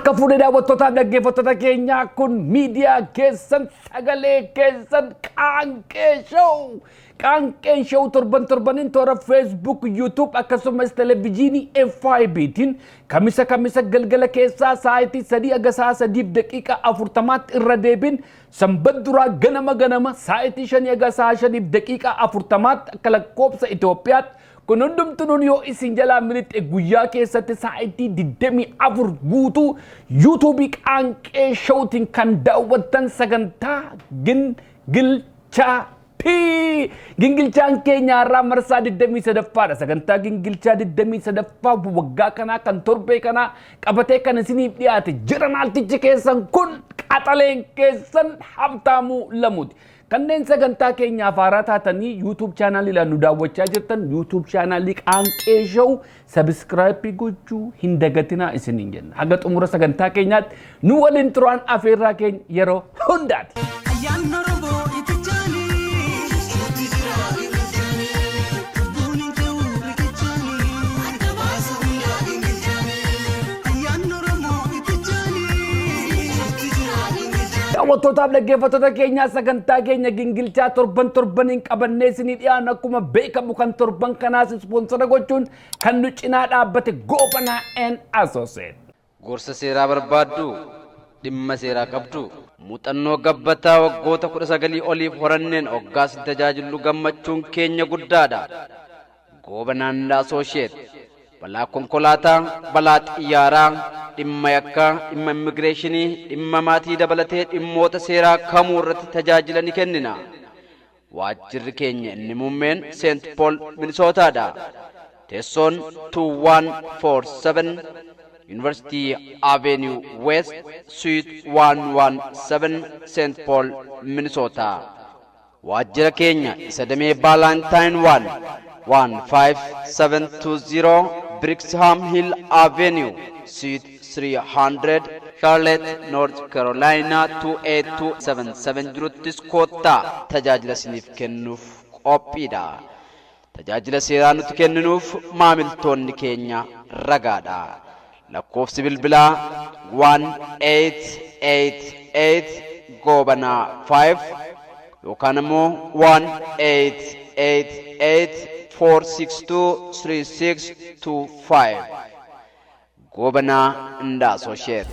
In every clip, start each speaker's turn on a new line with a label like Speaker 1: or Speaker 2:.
Speaker 1: Harka fuudhee daawwattootaaf dhaggeeffattoota keenyaa, kun miidiyaa keessan, sagalee keessan, Qaanqee Show. Qaanqeen Show torban torbaniin toora Facebook, YouTube akkasumas televijiinii FIBtiin kamisa kamisa galgala keessaa sa'aatii 3 aga sa'a 3:40tti, irra deebiin sanbat duraa ganama ganama sa'aatii 5 aga sa'a 5:40tti akka lakkoobsa Itoophiyaatti. Kun hundumtuun yoo isin jalaa milixe, guyyaa keessatti sa'aatii 24 guutuu YouTubeii Qaanqee Showtiin kan daawwattan sagantaa Gingilchaa. Gingilchaan keenya har'aa marsaa 23ffaadha. Sagantaa Gingilchaa 23ffaa waggaa kanaa kan torbee kanaa qabatee kan isiniif dhiyaate jiranaaltichi keessan kun qaxaleen keessan Habtaamuu Lamuuti. Kanneen sagantaa keenyaaf haaraa taatanii YouTube channeliidhaan nu daawwachaa jirtan, YouTube channelii Qaanqee Show subscribe gochuu hin dagatinaa isiniin jenna. Haga xumura sagantaa keenyaatti nu waliin turaan afeerraa keenya yeroo hundaati.
Speaker 2: Ayyaanni Oromoo itichaanii. Lubbuun hin ta'u riqichaanii. Ayyaanni Oromoo itichaanii.
Speaker 1: Daawwattootaaf dhaggeeffattoota keenyaa, sagantaa keenya Gingilchaa torban torbaniin qabannee isinii dhiyaannu akkuma beekamu kan torban kanaas sponsor gochuun kan nu cinaa dhaabbate Goobanaa and Associate.
Speaker 3: Gorsa seeraa barbaaddu, dhimma seeraa qabdu, muuxannoo gabbataa waggoota 19 oliif horanneen hoggaas tajaajillu gammachuun keenya guddaadha. Goobanaan Associate balaa konkolaataa, balaa xiyyaaraa, dhimma yakkaa, dhimma immigireeshinii, dhimma maatii dabalatee dhimmoota seeraa kamuu irratti tajaajila ni kennina. Waajjirri keenya inni muummeen Seent Pool, Minisootaadha. Teessoon 2147 University Avenue West, Suite 117, St. Paul, Minnesota. Waajjira keenya isa damee Ballantyne 1 15720 Brixham Hill Avenue, Suite 300, Charlotte, North Carolina 28277 jiruttis koottaa tajaajila isiniif kennuuf qophiidha. Tajaajila seeraa nuti kenninuuf maamiltoonni keenya ragaadha. Lakkoofsi bilbilaa 1888 Goobanaa 5 yookaan immoo 1888 462 3625. Goobanaa and Associate.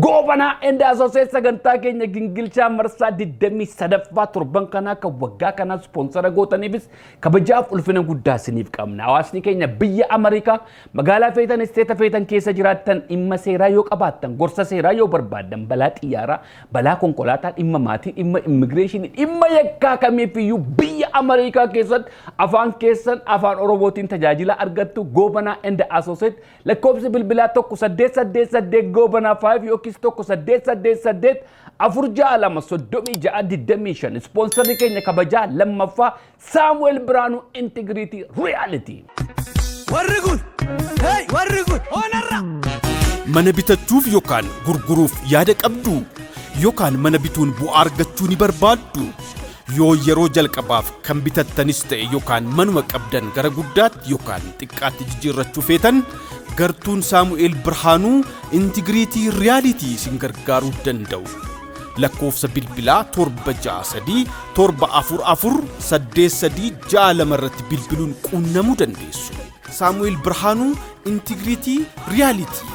Speaker 1: Goobanaa and Associate sagantaa keenya Gingilchaa marsaa 23ffaa torban kanaa kan waggaa kanaa sponsor gootaniifis kabajaaf ulfina guddaa isiniif qabna. Hawaasni keenya biyya Ameerikaa magaalaa feetan, state feetan keessa jiraattan, dhimma seeraa yoo qabaattan, gorsa seeraa yoo barbaaddan, balaa xiyyaaraa, balaa konkolaataa, dhimma maatii, dhimma immigireeshinii, dhimma yakkaa kamiifiyyuu biyya Ameerikaa keessatti afaan keessan afaan Oromootiin tajaajila argattu. Goobanaa and Associate lakkoofsi bilbilaa 1-888 Goobanaa 5 yookiis 1-888-462-3625. Sponsorri keenya kabajaa lammaffaa Saamu'eel Biraanuu, Integrity Realty.
Speaker 2: Warri kun, hey, warri kun, onarra.
Speaker 4: Mana bitachuuf yookaan gurguruuf yaada qabdu, yookaan mana bituun bu'aa argachuu ni barbaaddu? Yoo yeroo jalqabaaf kan bitattanis ta'e yookaan manuma qabdan gara guddaatti yookaan xiqqaatti jijjiirrachuu feetan, gartuun Saamu'eel Birhaanuu Integrity Realty isin gargaaruu danda'u. Lakkoofsa bilbilaa 763-744-8362 irratti bilbiluun quunnamuu dandeessu. Saamu'eel Birhaanuu, Integrity Realty.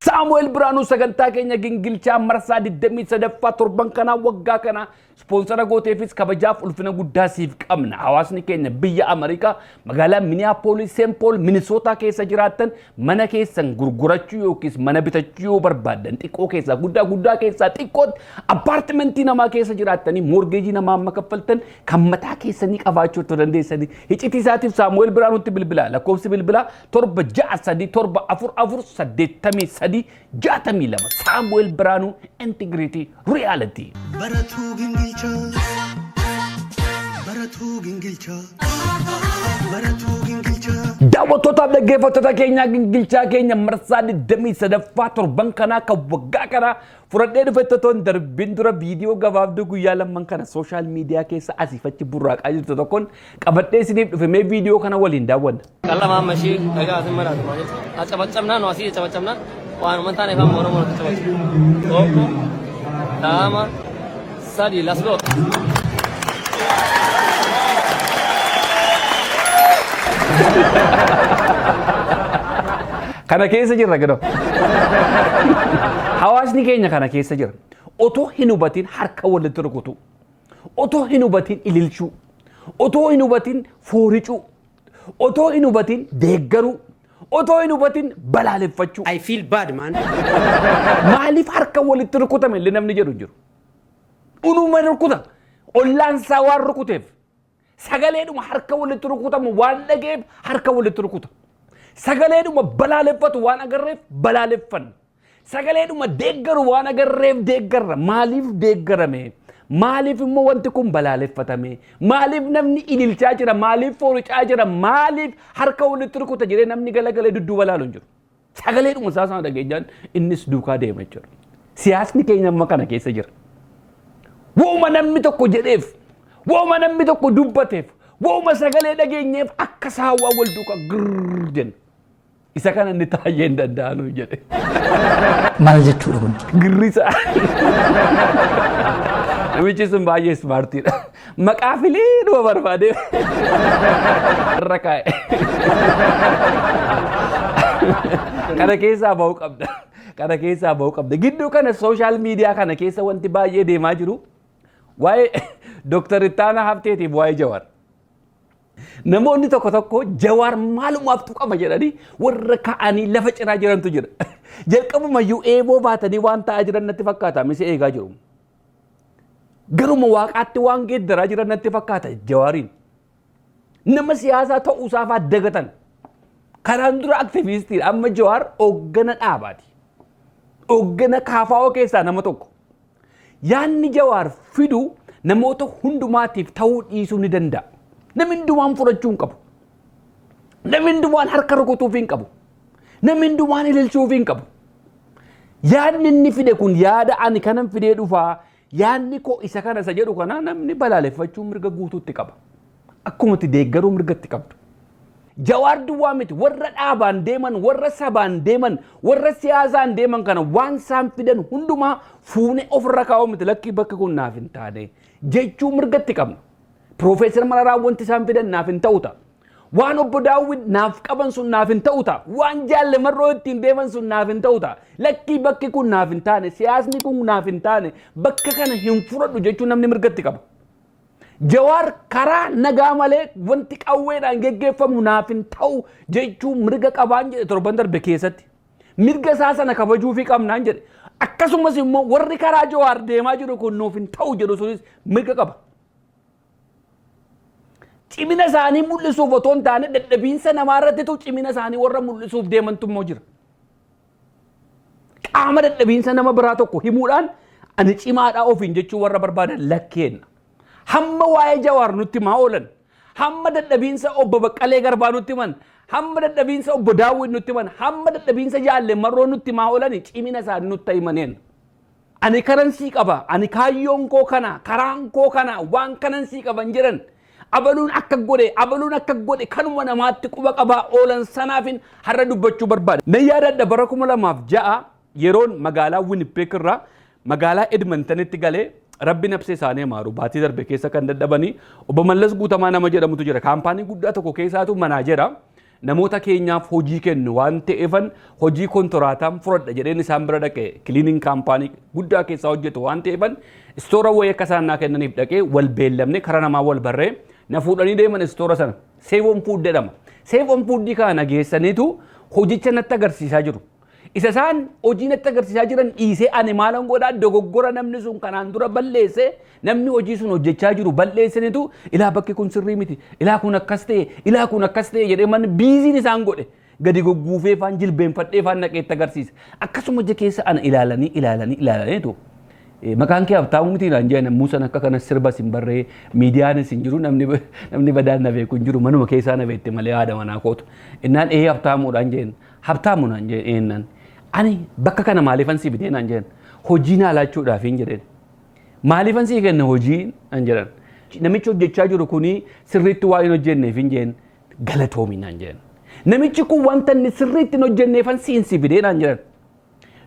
Speaker 1: Saamu'eel Biraanuu sagantaa keenya Gingilchaa marsaa 23ffaa torban kanaa waggaa kanaa sponsor gooteefis kabajaaf ulfina guddaa siif qabna. Hawaasni keenya biyya Ameerikaa magaalaa Minneapolis, St. Paul, Minnesota keessa jiraattan, mana keessan gurgurachuu yookiis mana bitachuu yoo barbaaddan, xiqqoo keessaa guddaa, guddaa keessaa xiqqootti, apartmentii namaa keessa jiraattanii mortgageii namaa amma kaffaltan kan mataa keessanii qabaachuu otoo dandeessanii, hicitii isaatiif Saamu'eel Biraanuutti bilbilaa. Lakkoofsi bilbilaa 763-744-8362. Saamu'eel Biraanuu, Integrity Realty.
Speaker 2: Baratuu gingilchaa. Baratuu gingilchaa. Baratuu gingilchaa.
Speaker 1: Daawwattootaaf dhaggeeffattoota keenyaa, Gingilchaa keenya marsaa 23ffaa torban kanaa kan waggaa kanaa fudhadhee dhufe totoon darbin dura viidiyoo gabaabduu guyyaa lamman kana social media keessa asiif achi burraaqaa jirtu tokkoon qabadhee isiniif dhufe. Mee viidiyoo kana waliin daawwanna.
Speaker 5: ቀለማ መሺ dhagaa asin maraatu maal አጨበጨብና ነው asii አጨበጨብና Waanuma hin taaneef amma Oromoon itti taphatu. 1, 2, 3, let's go.
Speaker 1: Kana keessa jirra gidoo. Hawaasni keenya kana keessa jira. Otoo hin hubatin harka walitti rukutu. Otoo hin hubatin ililchuu. Otoo hin hubatin fooricuu. Otoo hin hubatin deeggaruu. Otoo hin hubatin balaaleffachuu.
Speaker 2: I feel bad, man.
Speaker 1: Maaliif harka walitti rukutame illee namni jedhu hin jiru. Unuma rukuta. Ollaan isaa waan rukuteef. Sagaleedhuma harka walitti rukutamu waan dhageef harka walitti rukuta. Sagaleedhuma balaaleffatu waan agarreef balaaleffanna. Sagaleedhuma deeggaru waan agarreef deeggarra. Maaliif deeggarame? Maaliif immoo wanti kun balaaleffatame? Maaliif namni ililchaa jira? Maaliif fooricaa jira? Maaliif harka walitti rukuta jedhee namni galagalee dudduuba laalu hin jiru. Sagaleedhuma isaa sana dhageenyaan innis duukaa deema jechuudha. Siyaasni keenya amma kana keessa jira. Wooma namni tokko jedheef, wooma namni tokko dubbateef, wooma sagalee dhageenyeef akka saawwaa wal duukaa girrrr jenna. Isa kana inni taa'ee hin danda'anu jedhe.
Speaker 6: Maal jechuudha kun?
Speaker 1: Girrisa. Namichi sun baay'ee smartiidha. Maqaa filee dhuma barbaadee irra kaa'e. Kana keessaa ba'uu qabda. Kana keessaa ba'uu qabda. Gidduu kana social media kana keessa wanti baay'ee deemaa jiru waa'ee Dooktar Ittaanaa Habteetiif waa'ee Jawaar. Namoonni tokko tokko Jawaar maalumaaf tuqama jedhanii warra ka'anii lafa ciraa jirantu jira. Jalqabumayyuu eeboo baatanii waan ta'aa jiran natti fakkaata. Misee eegaa jiru. Garuma waaqaatti waan geeddaraa jiran natti fakkaata Jawaariin. Nama siyaasaa ta'uusaa fa'aa dagatan. Kanaan dura aktiviistiidha. Amma Jawaar hooggana dhaabaati. Hooggana KFO keessaa nama tokko. Yaanni Jawaar fidu namoota hundumaatiif ta'uu dhiisuu ni danda'a. Namni hundumaan fudhachuu hin qabu. Namni hundumaan harka rukutuuf hin qabu. Namni hundumaan ililchuuf hin qabu. Yaadni inni fide kun yaada ani kanan fidee dhufaa yaadni koo isa kana isa jedhu kana namni balaaleffachuu mirga guutuutti qaba. Akkuma itti deeggaruu mirga itti qabdu. Jawaar duwwaa miti warra dhaabaan deeman, warra sabaan deeman, warra siyaasaan deeman kana waan isaan fidan hundumaa fuunee ofirra kaa'uu miti lakkii bakki kun naaf hin taane jechuu mirga itti qabna. Piroofeesar Mararaa wanti isaan fidan naaf hin ta'u ta'a. Waan obbo Daawwit naaf qaban sun naaf hin ta'u ta'a. Waan Jaalle Marroo ittiin deeman sun naaf hin ta'u ta'a. Lakkii bakki kun naaf hin taane, siyaasni kun naaf hin taane, bakka kana hin fudhadhu jechuun namni mirga itti qaba. Jawaar karaa nagaa malee wanti qawweedhaan geggeeffamu naaf hin ta'u jechuu mirga qabaan jedhe torban darbe keessatti. Mirga isaa sana kabajuufii qabnaan jedhe. Akkasumas immoo warri karaa Jawaar deemaa jiru kun nuuf hin ta'u jedhu sunis mirga qaba. Cimina isaanii mul'isuuf otoo hin taane dadhabiinsa namaa irrattitu cimina isaanii warra mul'isuuf deemantu immoo jira. Qaama dadhabiinsa nama biraa tokko himuudhaan ani cimaadhaa ofiin jechuu warra barbaadan lakkeenna. Hamma waa'ee Jawaar nutti himaa oolan, hamma dadhabiinsa obbo Baqqalee Garbaa nutti himan, hamma dadhabiinsa obbo Daawwit nutti himan, hamma dadhabiinsa Jaalle Marroo nutti himaa oolan cimina isaanii nutti himaneen. Ani kanan sii qaba, ani kaayyoon koo kana, karaan koo kana, waan kanan sii qaban jedhan. Abaluun akka godhe, abaluun akka godhe kanuma namaatti quba qabaa oolan sanaafin har'a dubbachuu barbaada. Nan yaadadha bara 2006 yeroon magaalaa Winnipeg irraa magaalaa Edmontonitti galee Rabbi nafsee isaanii amaaru baatii darbe keessa kan dadhabanii obbo Mallas Guutamaa nama jedhamutu jira. Kaampaanii guddaa tokko keessaatu manaajera. Namoota keenyaaf hojii kennu waan ta'eefan hojii kontoraataan fudhadha jedheen isaan bira dhaqee cleaning kaampaanii guddaa keessaa hojjetu waan ta'eefan istoora wayii akka isaan naa kennaniif dhaqee wal beellamne karaa namaa wal barree na fuudhanii deeman istoora sana. Save on Food jedhama. Save on Food kana geessaniitu hojicha natti agarsiisaa jiru. Isa isaan hojii natti agarsiisaa jiran dhiisee ani maalan godhaa dogoggora namni sun kanaan dura balleesse namni hojii sun hojjechaa jiru balleessanitu ilaa bakki kun sirrii miti ilaa kun akkas ta'e ilaa kun akkas ta'e jedhee manni biiziin isaan godhe gadi gogguufee faan jilbeenfadhee faan naqeetti agarsiisa. Akkasuma ija keessa ana ilaalanii ilaalanii ilaalaniitu maqaan kee Habtaamuu miti naan jedhan Muusaan akka kana sirbas hin barree miidiyaanis hin jiru namni badaan na beeku hin jiru manuma keessaa na beekte malee haadha manaa kootu. Innaan ee Habtaamuudhaan jeen Habtaamu naan jeen eennan ani bakka kana maaliifan si fidee naan jedhan hojii naa laachuudhaaf hin jedheen. Maaliifan sii kenna hojii naan jedhan. Namichi hojjechaa jiru kuni sirriitti waa hin hojjenneef hin jeen galatoomi naan jedhan. Namichi kun wanta inni sirriitti hin hojjenneefan siin si fidee naan jedhan.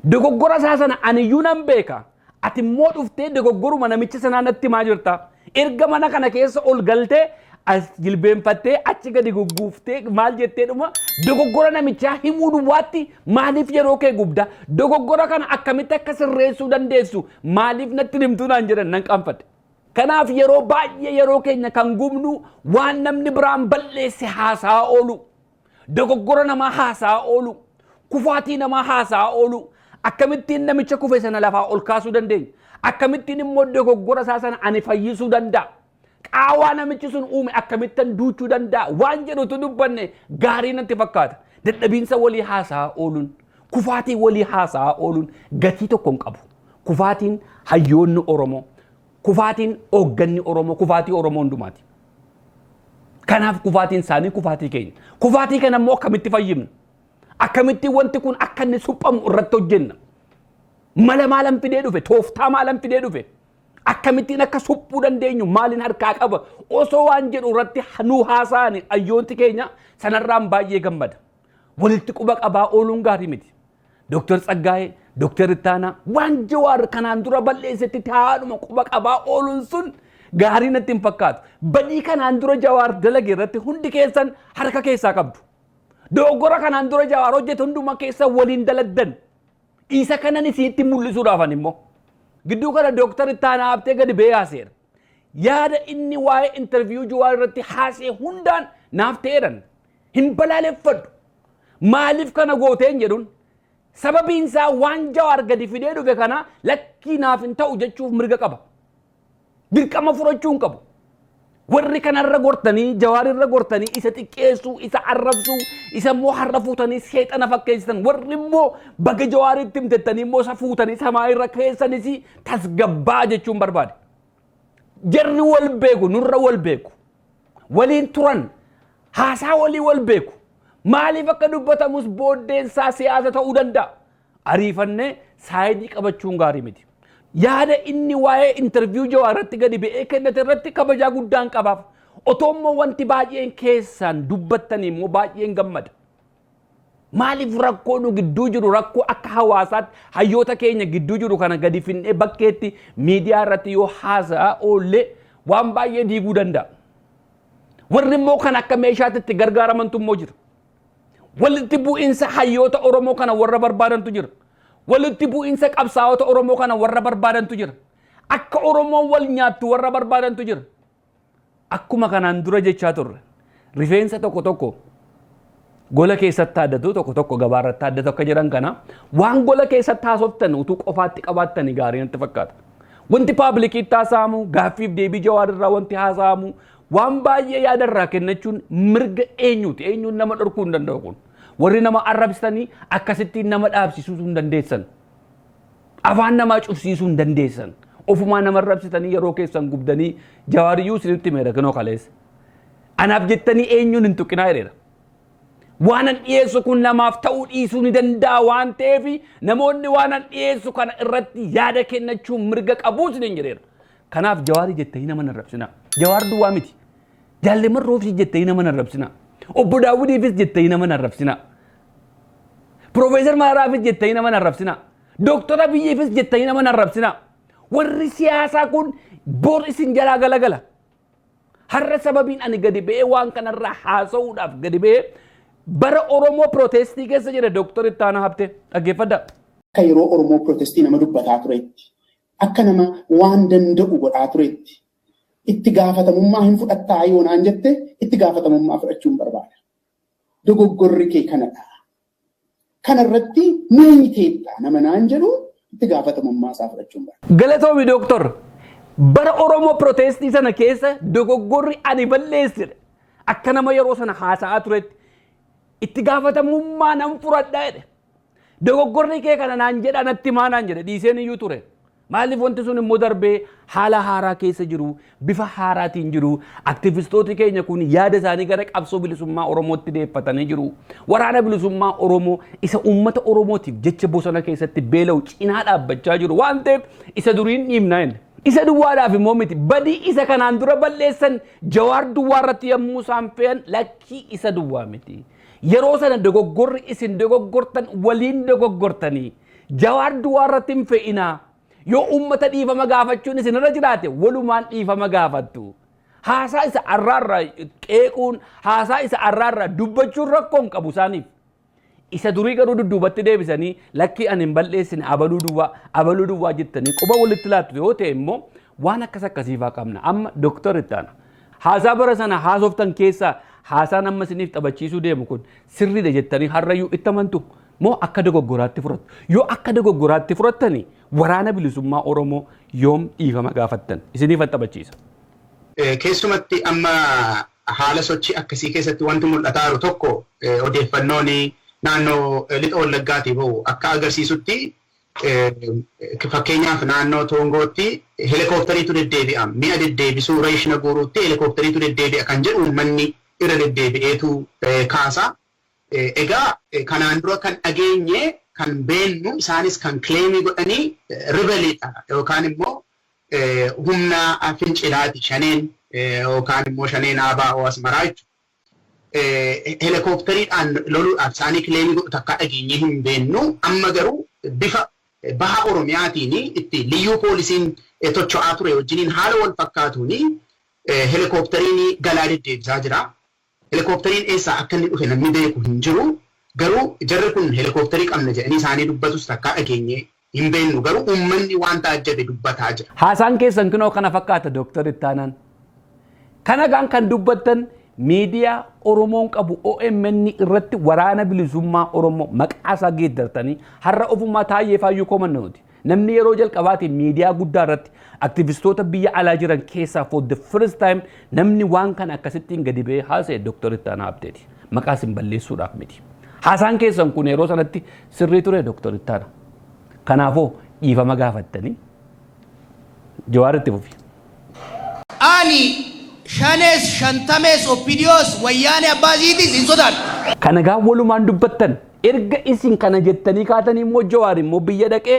Speaker 1: Dogoggora isaa sana aniyyuu nan beeka. Ati immoo dhuftee dogoggoruma namicha sanaa natti himaa jirta. Erga mana kana keessa ol galtee as jilbeenfattee achi gadi gugguuftee maal jettee dhuma dogoggora namichaa himuu duwwaatti maaliif yeroo kee gubda? Dogoggora kana akkamitti akka sirreessuu dandeessu maaliif natti himtuu naan jedhan nan qaanfadhe. Kanaaf yeroo baay'ee yeroo keenya kan gubnu waan namni biraan balleesse haasaa oolu. Dogoggora namaa haasaa oolu. Kufaatii namaa haasaa oolu. Akkamittiin namicha kufe sana lafaa ol kaasuu dandeenya? Akkamittiin immoo dogoggora isaa sana ani fayyisuu danda'a? Qaawwaa namichi sun uume akkamittan duuchuu danda'a? Waan jedhutu dubbanne gaarii natti fakkaata. Dadhabiinsa walii haasaa ooluun, kufaatii walii haasaa ooluun gatii tokko hin qabu. Kufaatiin hayyoonni Oromoo, kufaatiin hoogganni Oromoo, kufaatii Oromoo hundumaati. Kanaaf kufaatiin isaanii kufaatii keenya. Kufaatii kana immoo akkamitti fayyifna? Akkamitti wanti kun akka inni suphamu irratti hojjenna? Mala maalan fidee dhufe? Tooftaa maalan fidee dhufe? Akkamittiin akka suphuu dandeenyu maaliin harkaa qaba? Osoo waan jedhu irratti nu haasa'ani hayyoonti keenya sanarraan baay'ee gammada. Walitti quba qabaa ooluun gaarii miti. Dooktar Tsaggaayee, Dooktar Ittaanaa waan Jawaar kanaan dura balleessetti taa'aadhuma quba qabaa ooluun sun gaarii natti hin fakkaatu. Badii kanaan dura Jawaar dalage irratti hundi keessan harka keessaa qabdu. Dogoggora kanaan dura Jawaar hojjete hunduma keessa waliin dalagdan. Isa kanan isiitti mul'isuudhaafan immoo. Gidduu kana Dooktar Ittaanaa Habtee gadi ba'ee haaseera. Yaada inni waa'ee interviyuu Jawaar irratti haasee hundaan naaf ta'eedhan. Hin balaaleffadhu. Maaliif kana gooteen jedhuun sababiin isaa waan Jawaar gadi fidee dhufe kana lakkii naaf hin ta'u jechuuf mirga qaba. Dirqama fudhachuu hin qabu. Warri kanarra gortanii, Jawaarirra gortanii isa xiqqeessuu, isa arrabsuu, isa immoo har'a fuutanii seexana fakkeessitan. Warri immoo baga Jawaaritti himtettanii immoo isa fuutanii samaayirra keessanis tasgabbaa jechuun barbaade. Jarri wal beeku, nurra wal beeku. Waliin turan, haasaa walii wal beeku. Maaliif akka dubbatamus booddeen isaa siyaasa ta'uu danda'a. Ariifannee saayidii qabachuun gaarii miti. Yaada inni waa'ee interviyuu Jawaar irratti gadi ba'ee kennate irratti kabajaa guddaan qabaaf. Otoo immoo wanti baay'een keessaan dubbattanii immoo baay'een gammada. Maaliif rakkoo nu gidduu jiru rakkoo akka hawaasaatti hayyoota keenya gidduu jiru kana gadi finnee bakkeetti miidiyaa irratti yoo haasa'aa oollee waan baay'ee diiguu danda'a. Warri immoo kan akka meeshaatti itti gargaaramantu immoo jira. Walitti bu'iinsa hayyoota Oromoo kana warra barbaadantu jira. Walitti bu'iinsa qabsaa'ota Oromoo kana warra barbaadantu jira. Akka Oromoon wal nyaattu warra barbaadantu jira. Akkuma kanaan dura jechaa turre rifeensa tokko tokko gola keessatti haaddatu tokko tokko gabaarratti haaddatu akka jedhan kana waan gola keessatti haasoftan utuu qofaatti qabaattanii gaarii natti fakkaata. Wanti paablikiitti haasa'amu gaaffiif deebii Jawaar irraa wanti haasa'amu waan baay'ee yaadarraa kennachuun mirga eenyuuti? Eenyuun nama dhorkuu hin danda'u kun. Warri nama arrabsitanii akkasittiin nama dhaabsisuu hin dandeessan. Afaan namaa cufsiisuu hin dandeessan. Ofumaa nama arrabsitanii yeroo keessan gubdanii Jawaariyyuu isinitti himeera kinoo kaleessa. Anaaf jettanii eenyuun hin tuqinaa jedheera. Waan an dhiyeessu kun namaaf ta'uu dhiisuu ni danda'a waan ta'eef namoonni waan an dhiyeessu kana irratti yaada kennachuu mirga qabu isiniin jedheera. Kanaaf Jawaarii jettanii nama hin arrabsinaa. Jawaar duwwaa miti. Jaalle Marroofis jettanii nama hin arrabsinaa. Obbo Daawwidiifis jettanii nama hin arrabsinaa. Piroofeesar Mararaafis jettanii nama hin arrabsinaa. Dooktar Abiyyiifis jettanii nama hin arrabsinaa. Warri siyaasaa kun bor isin jalaa galagala. Har'a sababiin ani gadi ba'ee waan kanarraa haasa'uudhaaf gadi ba'ee bara Oromoo pirootestii keessa jira Dooktar Ittaanaa Habtee dhaggeeffadhaa.
Speaker 7: Akka yeroo Oromoo pirootestii nama dubbataa turetti, akka nama waan danda'u godhaa turetti, itti gaafatamummaa hin fudhattaa yoo naan jette itti gaafatamummaa fudhachuun barbaada. Dogoggorri kee kanadha. Kanarratti ni teetta nama naan jedhu itti gaafatamummaa isaa fudhachuun barbaada.
Speaker 1: Galatoomi Dooktor. Bara Oromoo pirootestii sana keessa dogoggorri ani balleessedha. Akka nama yeroo sana haasa'aa turetti itti gaafatamummaa nan fudhadhaa jedhe. Dogoggorri kee kana naan jedha natti himaa naan jedhe dhiiseen iyyuu ture. Maaliif wanti sun immoo darbee haala haaraa keessa jiru, bifa haaraatiin jiru, aktivistooti keenya kun yaada isaanii gara qabsoo bilisummaa Oromootti deeffatanii jiru. Waraana bilisummaa Oromoo isa uummata Oromootiif jecha bosona keessatti beela'u cinaa dhaabbachaa jiru waan ta'eef isa duriin dhiibnaa jenne. Isa duwwaadhaaf immoo miti badii isa kanaan dura balleessan Jawaar duwwaa irratti yommuu isaan fe'an lakkii isa duwwaa miti. Yeroo sana dogoggorri isin dogoggortan waliin dogoggortanii Jawaar duwwaa irratti hin fe'inaa. Yoo uummata dhiifama gaafachuun isinirra jiraate walumaan dhiifama gaafattu. Haasaa isa arraarraa qeequun, haasaa isa arraarraa dubbachuun rakkoo hin qabu isaaniif. Isa durii garuu dudduubatti deebisanii lakkii ani hin balleessine abaluu duwwaa abaluu duwwaa jettanii quba walitti laattu yoo ta'e immoo waan akkas akkasiifaa qabna. Amma Dooktar Ittaana. Haasaa bara sana haasoftan keessaa haasaan amma isiniif taphachiisuu deemu kun sirriidha jettanii har'ayyuu itti amantu moo akka dogoggoraatti fudhattu? Yoo akka dogoggoraatti fudhattanii waraana bilisummaa Oromoo yoom dhiifama gaafattan? Isiniif taphachiisa.
Speaker 8: Keessumatti amma haala sochii akkasii keessatti wanti mul'ataa jiru tokko odeeffannoon naannoo lixa Wallaggaatii bahu akka agarsiisutti fakkeenyaaf naannoo Toongootti helikooftariitu deddeebi'a. Mi'a deddeebisuu reeshina guuruutti helikooftariitu deddeebi'a kan jedhu uummanni irra deddeebi'eetu kaasa. Egaa kanaan dura kan dhageenye kan beennu isaanis kan claim godhanii rebeliidha yookaan immoo humna fincilaati shaneen yookaan immoo shaneen ABO Asmaraa jechuudha. Helikooftariidhaan loluudhaaf isaanii claim godhu takka dhageenye hin beennu. Amma garuu bifa baha Oromiyaatiin itti liyyuu poolisiin tocho'aa ture wajjiniin haala wal fakkaatuun helikooftariin galaa deddeebisaa jira. Helikooftariin eessaa akka inni dhufe namni beeku hin jiru. Garuu jarri kun helikooftarii qabna jedhanii isaanii dubbatus takkaa dhageenye hin beennu. Garuu uummanni waan taajjabe dubbataa jira.
Speaker 1: Haasaan keessan kunoo kana fakkaata Dooktar Ittaanaan. Kana gaan kan dubbattan miidiyaa Oromoon qabu OMN irratti waraana bilisummaa Oromoo maqaa isaa geeddartanii har'a ofumaa taa'ee faayyuu komanna nuti. Namni yeroo jalqabaatiin miidiyaa guddaa irratti aktivistoota biyya alaa jiran keessaa for the first time namni waan kana akkasittiin gadi ba'ee haasa'e Dooktar Ittaanaa Abteeti. Maqaa isin balleessuudhaaf miti. Haasaan keessan kun yeroo sanatti sirrii ture Dooktar Ittaanaa. Kanaafuu dhiifama gaafattanii Jawaar itti fufi.
Speaker 2: Ani shanees shantamees OPDOs wayyaanee abbaaziitis hin sodaadhu.
Speaker 1: Kana gaa walumaan dubbattan erga isin kana jettanii kaatanii immoo Jawaar immoo biyya dhaqee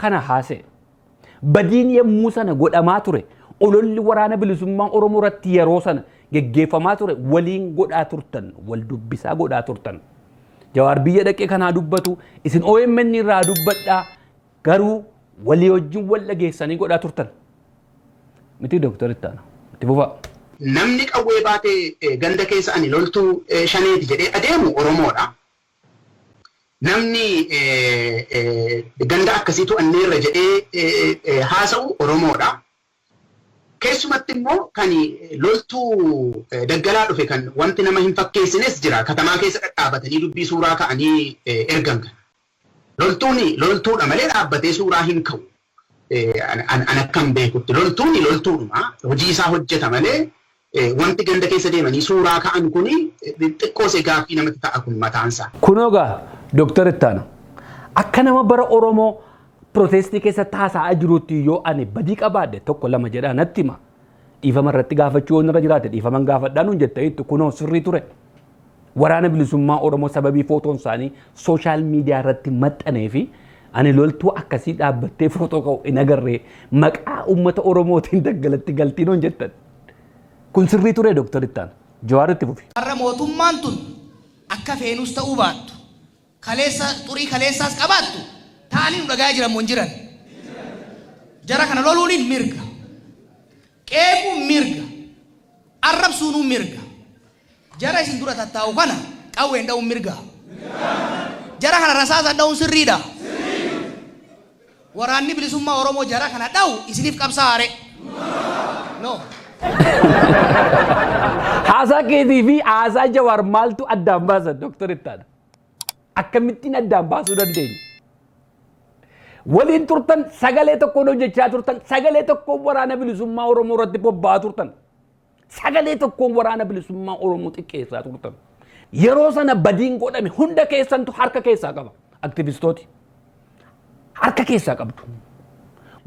Speaker 1: kana haasa'e. Badiin yommuu sana godhamaa ture ololli waraana bilisummaa Oromoo irratti yeroo sana geggeeffamaa ture waliin godhaa turtan wal dubbisaa godhaa turtan. Jawaar biyya dhaqee kanaa dubbatu isin OMN irraa dubbadhaa garuu walii wajjin wal dhageessanii godhaa turtan. Miti Dooktar Ittaanaa. Itti fufaa.
Speaker 8: Namni qawwee baatee ganda keessa ani loltuu shaneeti jedhee adeemu Oromoodha. Namni ganda akkasii to'anneerra jedhee haasa'u Oromoodha. Keessumatti immoo kan loltuu daggalaa dhufe kan wanti nama hin fakkeessines jira. Katamaa keessa dhadhaabatanii dubbii suuraa ka'anii ergan kana. Loltuun loltuudha malee dhaabbatee suuraa hin ka'u. An akkam beekutti loltuun loltuudhuma hojii isaa hojjeta malee wanti ganda keessa deemanii suuraa ka'an kuni xiqqoosee gaaffii namatti ta'a kun mataansaa.
Speaker 1: Kunoo gaa Dooktar Ittaanaa akka nama bara Oromoo protestii keessa taasa'aa jirutti yoo ani badii qabaadhe tokko lama jedhaa natti hima. Dhiifama irratti gaafachuu yoo irra jiraate dhiifaman gaafadhaa nuun jettaniittu kunoo sirrii ture. Waraana bilisummaa Oromoo sababii footoon isaanii social media irratti maxxanee fi ani loltuu akkasii dhaabbattee footoo ka'u hin agarree maqaa uummata Oromootiin daggalatti galtii nuun jettan. Kun sirrii ture Dooktar Ittaanaa. Jawaar itti fufi.
Speaker 2: Har'a mootummaan tun akka feenus ta'uu baattu kaleessa xurii kaleessaas qabaattu ta'anii nu dhagaa jiran moo hin jiran. Jara kana loluun mirga. Qeequun mirga. Arrabsuun mirga. Jara isin dura tattaa'u kana qawween dha'uun mirga. Jara kana rasaasaan dha'uun sirriidha. Waraanni bilisummaa Oromoo jara kana dha'u isiniif qabsaa'are. No.
Speaker 1: Haasaa keetii fi haasaa Jawaar maaltu addaan baasa Dooktar Ittaanaa? Akkamittiin addaan baasuu dandeenya? Waliin turtan sagalee tokkoon hojjechaa turtan sagalee tokkoon waraana bilisummaa Oromoo irratti bobba'aa turtan sagalee tokkoon waraana bilisummaa Oromoo xiqqeessaa turtan. Yeroo sana badiin godhame hunda keessantu harka keessaa qaba aktivistooti. Harka keessaa qabdu.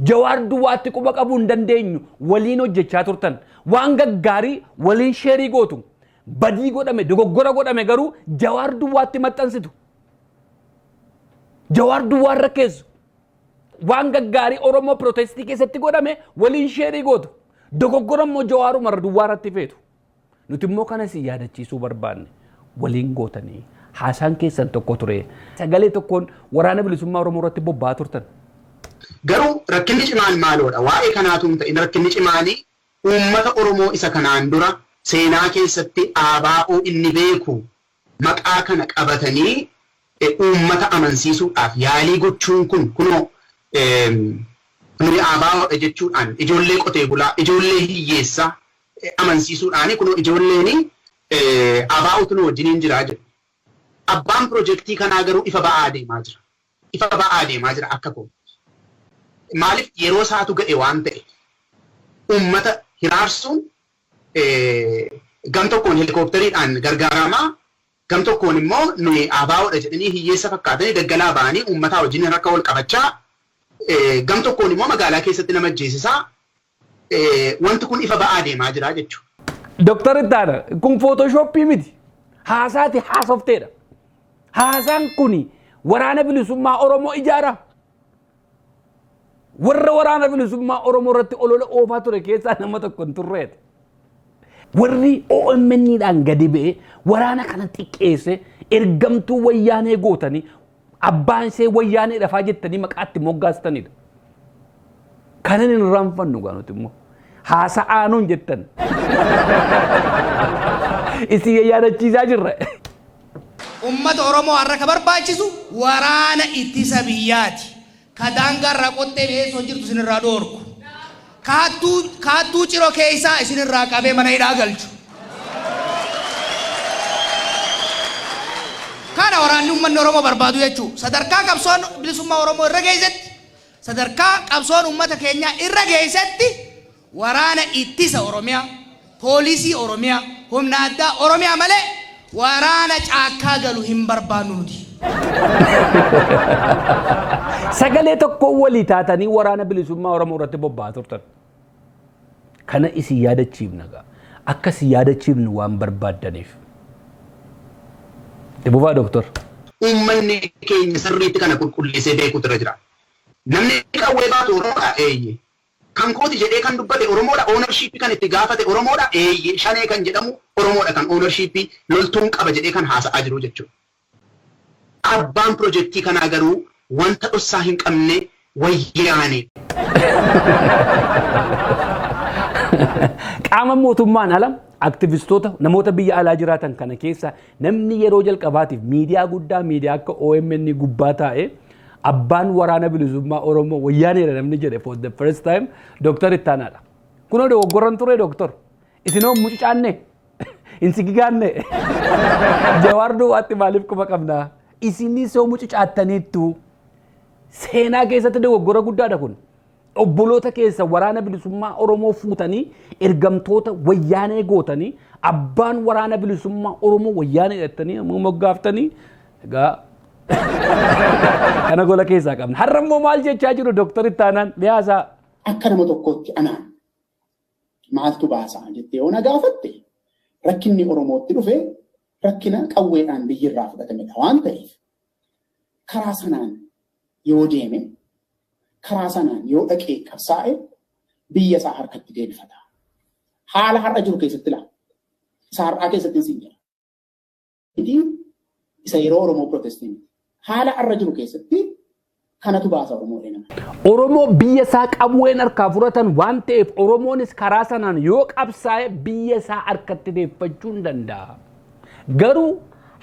Speaker 1: Jawaar duwwaatti quba qabuu hin dandeenyu waliin hojjechaa turtan. Waan gaggaarii waliin share gootu. Badii godhame dogoggora godhame garuu Jawaar duwwaatti maxxansitu. Jawaar duwwaa keessu. Waan gaggaarii Oromoo protestii keessatti godhame waliin share gootu. Dogoggora immoo Jawaaruma duwwaa irratti feetu. Nuti immoo kana si yaadachiisuu barbaanne waliin gootanii Haasaan keessan tokko ture. Sagalee tokkoon waraana bilisummaa Oromoo irratti bobba'aa turtan.
Speaker 8: Garuu rakkinni cimaan maaloodha? Waa'ee kanaatu hin ta'in rakkinni cimaanii uummata Oromoo isa kanaan dura seenaa keessatti ABO inni beeku maqaa kana qabatanii uummata amansiisuudhaaf yaalii gochuun kun kunoo nuyi ABOdha jechuudhaan ijoollee qotee bulaa, ijoollee hiyyeessaa amansiisuudhaan kunoo ijoolleen ABOtu nu wajjiniin jiraa jedhu. Abbaan pirojektii kanaa garuu ifa ba'aa deemaa jira. Ifa ba'aa deemaa jira akka koo. Maaliif yeroo isaatu ga'e waan ta'e uummata hiraarsuun gam tokkoon helikooppitariidhaan gargaaramaa, gam tokkoon immoo nuyi ABOdha jedhanii hiyyeessa fakkaatanii daggalaa ba'anii uummataa wajjin harka wal qabachaa, gam tokkoon immoo magaalaa keessatti nama ajjeesisaa, wanti kun ifa ba'aa deemaa jira jechuudha.
Speaker 1: Dooktar Ittaana, kun footooshooppii miti. Haasaati haasofteedha. Haasaan kun waraana bilisummaa Oromoo ijaara. Warra waraana bilisummaa Oromoo irratti olola oofaa ture keessaa nama tokko hin turreeti. Warri OMN dhaan gadi ba'ee waraana kana xiqqeesse ergamtuu wayyaanee gootanii abbaan ishee wayyaanee dhafaa jettanii maqaatti moggaastanidha. Kanan hin irraanfannu gaa nuti immoo. Haasa'aa nuun jettan. Isin yaadachiisaa jirra.
Speaker 2: Uummata Oromoo har'a ka barbaachisu waraana ittisa biyyaati. Ka daangaarraa qottee mi'eessoo jirtu isinirraa dhoorku. Kaattuu ciroo keessaa isinirraa qabee mana hidhaa galchu. Kana waraanni uummanni Oromoo barbaadu jechuudha. Sadarkaa qabsoon bilisummaa Oromoo irra geessetti, sadarkaa qabsoon uummata keenyaa irra geessetti waraana ittisa Oromiyaa, poolisii Oromiyaa, humna addaa Oromiyaa malee waraana caakkaa galu hin barbaannu nuti.
Speaker 1: Sagalee tokkoon walii taatanii waraana bilisummaa Oromoo irratti bobba'aa turtan. Kana isin yaadachiifna gaa. Akka isin yaadachiifnu waan barbaaddaniif. Itti fufaa dooktor.
Speaker 8: Uummanni keenya sirriitti kana qulqulleessee beekuutu irra jira. Namni qawwee baatu Oromoodha eeyye. Kan kooti jedhee kan dubbate Oromoodha, ownership kan itti gaafate Oromoodha eeyye. Shanee kan jedhamu Oromoodha kan ownership loltuun qaba jedhee kan haasa'aa jiru jechuudha. Abbaan pirojektii kanaa garuu wanta dhossaa hin qabne wayyaane.
Speaker 1: Qaama mootummaan ala aktivistoota namoota biyya alaa jiraatan kana keessa namni yeroo jalqabaatiif miidiyaa guddaa miidiyaa akka OMN gubbaa taa'ee abbaan waraana bilisummaa Oromoo wayyaaneedha namni jedhe for the first time Dooktar Ittaanaadha. Kunoo dogoggorran ture dooktor. Isinoo mucucaanne hin sigigaanne. Jawaar duwwaatti maaliif quba qabnaa? Isinis yoo mucucaattaniittu seenaa keessatti dogoggora guddaadha kun. Obboloota keessa waraana bilisummaa Oromoo fuutanii ergamtoota wayyaanee gootanii abbaan waraana bilisummaa Oromoo wayyaanee jettanii moggaaftanii egaa kana gola keessaa qabna. Har'a immoo maal jechaa jiru Dooktar Ittaanaan dhiyaasaa?
Speaker 7: Akka nama tokkootti anaan maaltu baasaa jettee yoo na gaafatte rakkinni Oromootti dhufe rakkina qawweedhaan biyyirraa fudhatamedha waan ta'eef karaa sanaan yoo deeme karaa sanaan yoo dhaqee qabsaa'e biyya isaa harkatti deebifata. Haala har'a jiru keessatti laa. Isa har'aa keessatti hin jira. Isa yeroo Oromoo protestii miti. Haala har'a jiru keessatti kanatu baasa Oromoo nama.
Speaker 1: Oromoo biyya isaa qawween harkaa fudhatan waan ta'eef Oromoonis karaa sanaan yoo qabsaa'e biyya isaa harkatti deeffachuu hin danda'a. Garuu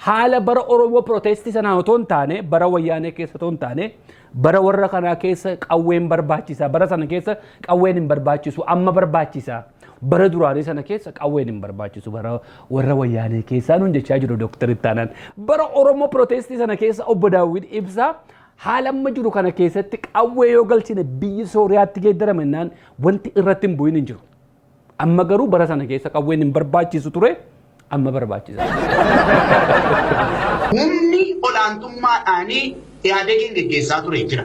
Speaker 1: haala bara Oromoo protestii sanaan otoo hin taane bara wayyaanee keessa otoo hin taane bara warra kanaa keessa qawween barbaachisa, bara sana keessa qawween hin barbaachisu, amma barbaachisa. Bara duraanii sana keessa qawween hin barbaachisu, bara warra wayyaanee keessaa nuun jechaa jiru Dooktar Ittaanaan. Bara Oromoo protestii sana keessa obbo Daawwid Ibsaa haala amma jiru kana keessatti qawwee yoo galchine biyyi Sooriyaatti geeddarame jennaan wanti irratti hin bu'in hin jiru. Amma garuu bara sana keessa qawween hin barbaachisu ture, amma barbaachisa.
Speaker 8: Humni olaantummaadhaan Ihaadegiin geggeessaa ture jira.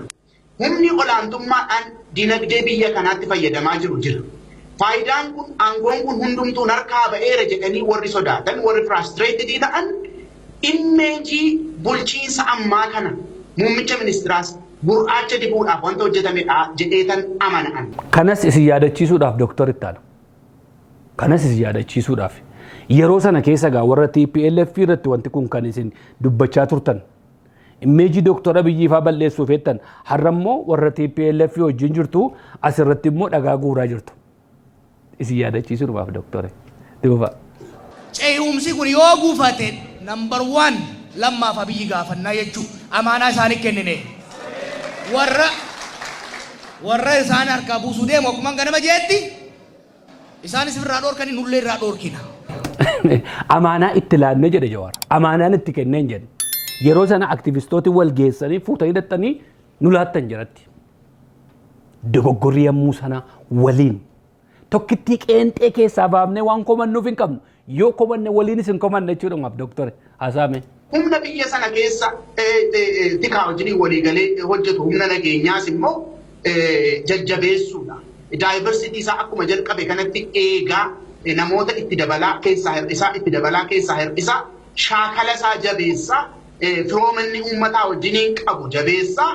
Speaker 8: Humni olaantummaadhaan dinagdee biyya kanaatti fayyadamaa jiru jira. Faayidaan kun aangoon kun hundumtuun harkaa ba'eera jedhanii warri sodaatan, warri frustrated ta'an image bulchiinsa ammaa kana muummicha ministiraas gurraacha dibuudhaaf wanta hojjetamedha jedheetan amana'an.
Speaker 1: Kanas isin yaadachiisuudhaaf Dooktar Ittaana. Kanas isin yaadachiisuudhaaf. Yeroo sana keessa gaa warra TPLF irratti wanti kun kan isin dubbachaa turtan. Immeejii Dooktor Abiyyi faa balleessuuf jettan har'a immoo warra TPLF wajjin jirtu asirratti immoo dhagaa guuraa jirtu. Isin yaadachiisuudhaaf Dooktore. Duuba.
Speaker 2: Ce'umsi kun yoo gufate, number one Lammaaf Abiyyi gaafannaa jechuun amaanaa isaanii kennine. Warra isaan harkaa buusuu deemu akkuma ganama jeetti isaanis irraa dhoorkanii nullee irraa dhoorkina.
Speaker 1: Amaanaa itti laannee jedhe Jawaar. Amaanaan itti kenneen jedhe. Yeroo sana aktivistooti wal geessanii fuutanii dhattanii nu laattan jiratti. Dogoggorri yommuu sana waliin tokkittii qeenxee keessaa baafnee waan komannuuf hin qabnu. Yoo komanne waliinis hin komanne jechuudha maaf Dooktore hasaame.
Speaker 8: Humna biyya sana keessa tikaa wajjin waliigalee hojjetu humna nageenyaas immoo jajjabeessuudha. Diversity isaa akkuma jalqabe kanatti eegaa namoota itti dabalaa keessaa hir'isaa, itti dabalaa keessaa hir'isaa, shaakala isaa jabeessaa, firoomanni uummataa wajjiniin qabu jabeessaa,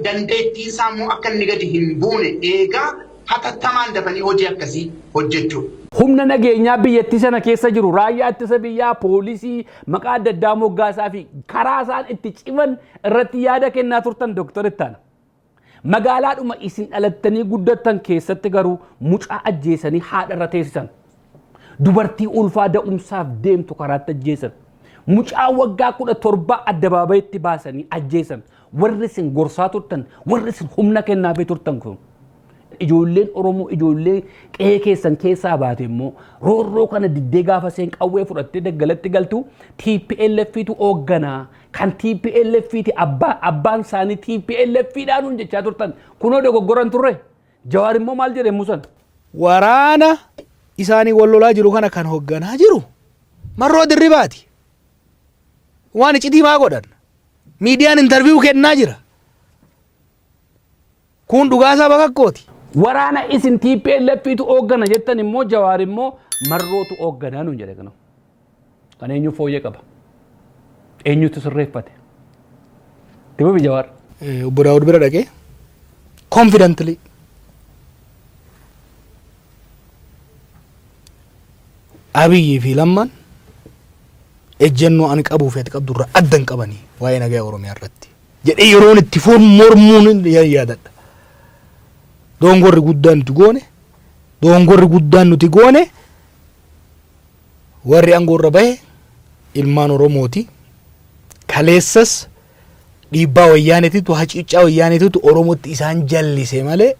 Speaker 8: dandeettii isaa immoo akka inni gadi hin buune eegaa hatattamaan dafanii hojii akkasii hojjechuudha.
Speaker 1: Humna nageenyaa biyyattii sana keessa jiru raayyaa ittisa biyyaa, poolisii maqaa adda addaa moggaasaa fi karaa isaan itti ciman irratti yaada kennaa turtan Dooktor Ittaana. Magaalaadhuma isin dhalattanii guddattan keessatti garuu mucaa ajjeesanii haadha irra teessisan. Dubartii ulfaa da'umsaaf deemtu karaatti ajjeesan. Mucaa waggaa 17 addabaabayitti baasanii ajjeesan. Warri isin gorsaa turtan, warri isin humna kennaafii turtan kun. Ijoolleen Oromoo ijoollee qe'ee keessan keessaa baate immoo roorroo kana diddee gaafa seen qawwee fudhattee daggalatti galtu TPLFtu hoogganaa kan TPLFti abbaan isaanii TPLF dhaanuun jechaa turtan kunoo dogoggoran turre. Jawaar immoo maal jedhe Musan?
Speaker 2: Waraana isaanii wal lolaa jiru kana kan hoogganaa jiru Marroo Dirribaati. Waan iccitii maa godhan? Miidiyaan interview kennaa jira. Kun dhugaasaa bakakkooti.
Speaker 1: Waraana isin TPLFtu hooggana jettan immoo Jawaar immoo Marrootu hoogganaa nuun jedhe kana. Kan eenyu fooyyee qaba? Eenyutu sirreeffate? Tibufi Jawaar.
Speaker 2: Obbo Daawud bira dhaqee confidently Abiyyi fi Lammaan ejjennoo ani qabuu fi ati qabdu irraa adda hin qabanii waa'ee nagaa Oromiyaa irratti jedhee yeroon itti foon mormuun yaadadha. Dongorri guddaan nuti goone, dongorri guddaan nuti goone, warri aangoo irra bahe ilmaan Oromooti. Kaleessas dhiibbaa wayyaaneetitu, hacuuccaa wayyaaneetitu Oromootti isaan jallise malee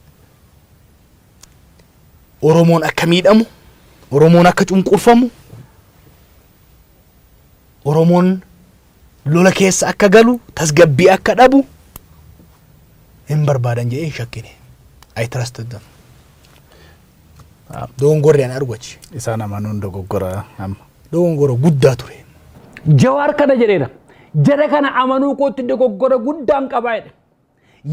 Speaker 2: Oromoon akka miidhamu, Oromoon akka cunqurfamu, Oromoon lola keessa akka galu, tasgabbii akka dhabu hin barbaadan jedhee hin shakkine. I trusted them. Dogongorri ani argu achi.
Speaker 9: Isaan amanuun dogoggora amma.
Speaker 2: Dogongora guddaa ture.
Speaker 1: Jawaar kana jedheera. Jara kana amanuu kootti dogoggora guddaan qabaa jedhe.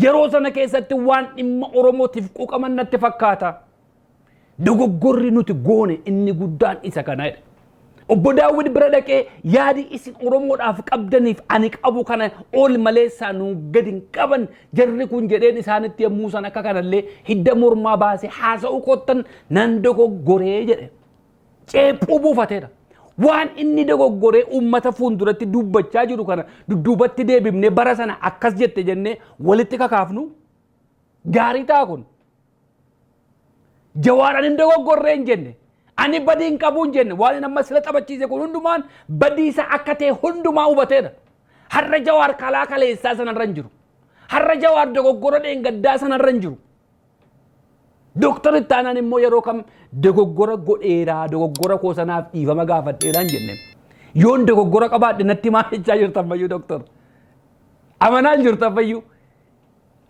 Speaker 1: Yeroo sana keessatti waan dhimma Oromootiif quuqaman natti fakkaata. Dogoggorri nuti goone inni guddaan isa kana jedhe. Obbo Daawwid bira dhaqee yaadi isin Oromoodhaaf qabdaniif ani qabu kana ol maleessaa nu gadi hin qaban jarri kun jedheen isaanitti yommuu san akka kanallee hidda mormaa baasee haasa'uu kottan nan dogoggoree jedhe. Ceephuu buufateera. Waan inni dogoggoree uummata fuulduratti dubbachaa jiru kana dudduubatti deebifnee bara sana akkas jette jennee walitti kakaafnu gaarii ta'a kun. Jawaar ani hin dogoggorree hin jenne. Ani badii hin qabu hin jenne. Waan inni amma sila taphachiise kun hundumaan badii isaa akka ta'e hundumaa hubateera. Har'a Jawaar kalaa kaleessaa sanarra hin jiru. Har'a Jawaar dogoggora dheengaddaa sanarra hin jiru. Dooktar Ittaanaan immoo yeroo kam dogoggora godheeraa, dogoggora koo sanaaf dhiifama gaafadheeraa hin jenne. Yoon dogoggora qabaadhe natti maal jechaa jirtan fayyuu dooktar? Amanaa hin jirtan fayyuu?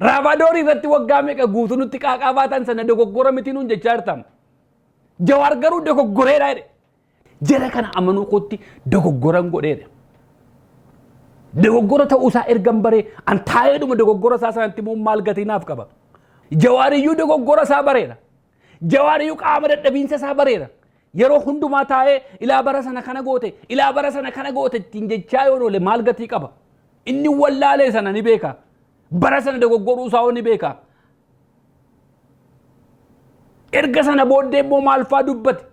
Speaker 1: Raabaadorii irratti waggaa meeqa guutuu nutti qaaqaa baatan sana dogoggora miti nuun jechaa jirtan. Jawaar garuu dogoggoreedha jedhe. Jara kana amanuu kootti dogoggoran godheedha. Dogoggora ta'uu isaa ergan baree an taa'eedhuma dogoggora isaa sanatti immoo maal gatii naaf qaba? Jawaariyyuu dogoggora isaa bareera. Jawaariyyuu qaama dadhabiinsa isaa bareera. Yeroo hundumaa taa'ee ilaa bara sana kana goote, ilaa bara sana kana goote ittiin jechaa yoo oole maal gatii qaba? Inni wallaalee sana ni beeka. Bara sana dogoggoruu isaa ni beeka. Erga sana booddee immoo maal faa dubbate?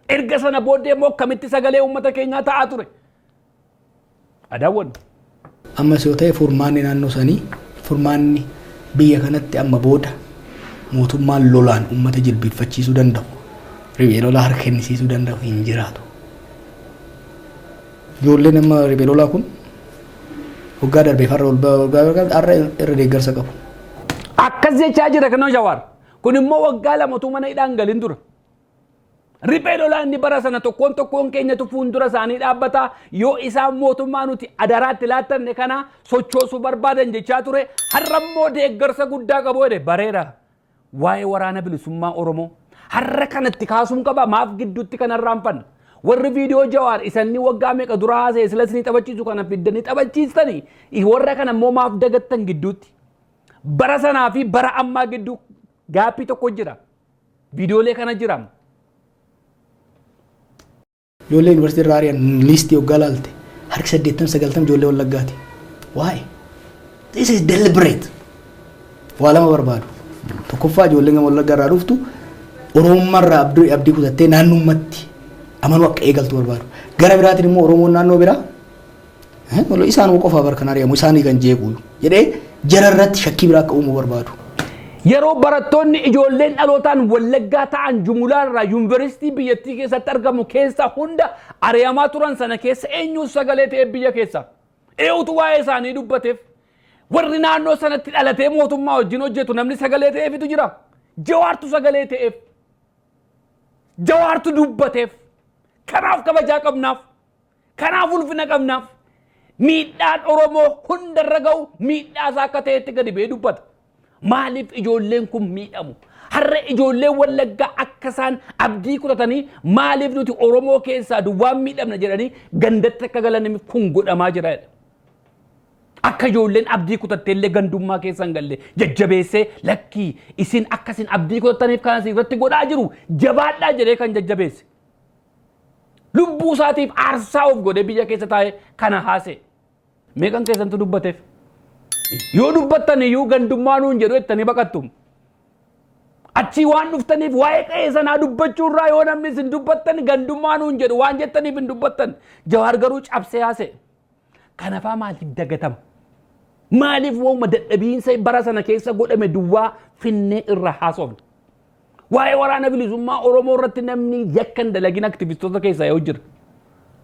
Speaker 1: Erga sana booddee immoo akkamitti sagalee uummata keenyaa ta'aa ture? Adaawwannu.
Speaker 2: Ammas yoo ta'e furmaanni naannoo sanii, furmaanni biyya kanatti amma booda mootummaan lolaan uummata jilbiinfachiisuu danda'u, riphee lolaa harka kennisiisuu danda'u hin jiraatu. Ijoolleen amma riphee lolaa kun waggaa darbee farra waggaa har'a irra deeggarsa qabu.
Speaker 1: Akkas jechaa jira kanoo Jawaar. Kun immoo waggaa 2 mana hidhaan galin dura. Riphee lolaa inni bara sana tokkoon tokkoon keenyatu fuuldura isaanii dhaabbata. Yoo isaan mootummaa nuti adaraatti laattanne kana sochoosuu barbaadan jechaa ture. Har'a immoo deeggarsa guddaa qabu jedhe bareera. Waa'ee waraana bilisummaa Oromoo. Har'a kanatti kaasuun qaba, maaf gidduutti kan irraanfanna. Warri viidiyoo Jawaar isanni waggaa meeqa dura haasa'e silas ni taphachiisu kana fiddanii taphachiistanii warra kana immoo maaf dagattan gidduutti. Bara sanaa fi bara ammaa gidduu gaappii tokko jira. Viidiyoolee kana jira.
Speaker 2: Ijoollee yuunivarsiitii irraa ari'an liistii waggaa laalte harki 80-90 ijoollee Wallaggaati. Why? This is deliberate. Waa lama barbaadu. Tokkoffaa, ijoolleen gama Wallaggaa irraa dhuftu Oromummaarraa abdii kutattee naannummatti amanuu akka eegaltu barbaadu. Gara biraatiin immoo Oromoon naannoo biraa isaanuma qofaa bar kan ari'amu, isaanii kan jeequ jedhee jara irratti shakkii biraa akka uumuu barbaadu.
Speaker 1: Yeroo barattoonni ijoolleen dhalootaan Wallaggaa ta'an jumulaarraa yuunivarsiitii biyyattii keessatti argamu keessa hunda ari'amaa turan sana keessa eenyuun sagalee ta'e biyya keessa? Eenyutu waa'ee isaanii dubbateef? Warri naannoo sanatti dhalatee mootummaa wajjin hojjetu namni sagalee ta'eefitu jira. Jawaartu sagalee ta'eef. Jawaartu dubbateef. Kanaaf kabajaa qabnaaf. Kanaaf ulfina qabnaaf. Miidhaan Oromoo hundarra ga'u miidhaa isaa akka ta'etti gadi ba'ee dubbata. Maaliif ijoolleen kun miidhamu? Har'a ijoolleen Wallaggaa akka isaan abdii kutatanii maaliif nuti Oromoo keessaa duwwaan miidhamna jedhanii gandatti akka galan kun godhamaa jira. Akka ijoolleen abdii kutattee illee gandummaa keessa hin galle jajjabeessee lakkii isin akkasin abdii kutattaniif kan isin irratti godhaa jiru jabaadhaa jedhee kan jajjabeesse. Lubbuu isaatiif aarsaa of godhee biyya keessa taa'ee kana haasa'e. Meeqan keessantu dubbateef? Yoo dubbattan iyyuu gandummaa nuun jedhu jettanii baqattu. Achii waan dhuftaniif waa'ee qe'ee sanaa dubbachuu irraa yoo namni isin dubbattan gandummaa nuun jedhu waan jettaniif hin dubbattan. Jawaar garuu cabsee haasa'e. Kanaafaa maaliif dagatama? Maaliif waanuma dadhabiinsa bara sana keessa godhame duwwaa finnee irra haasofna? Waa'ee waraana bilisummaa Oromoo irratti namni yakka hin dalagin aktivistoota keessaa yoo jira.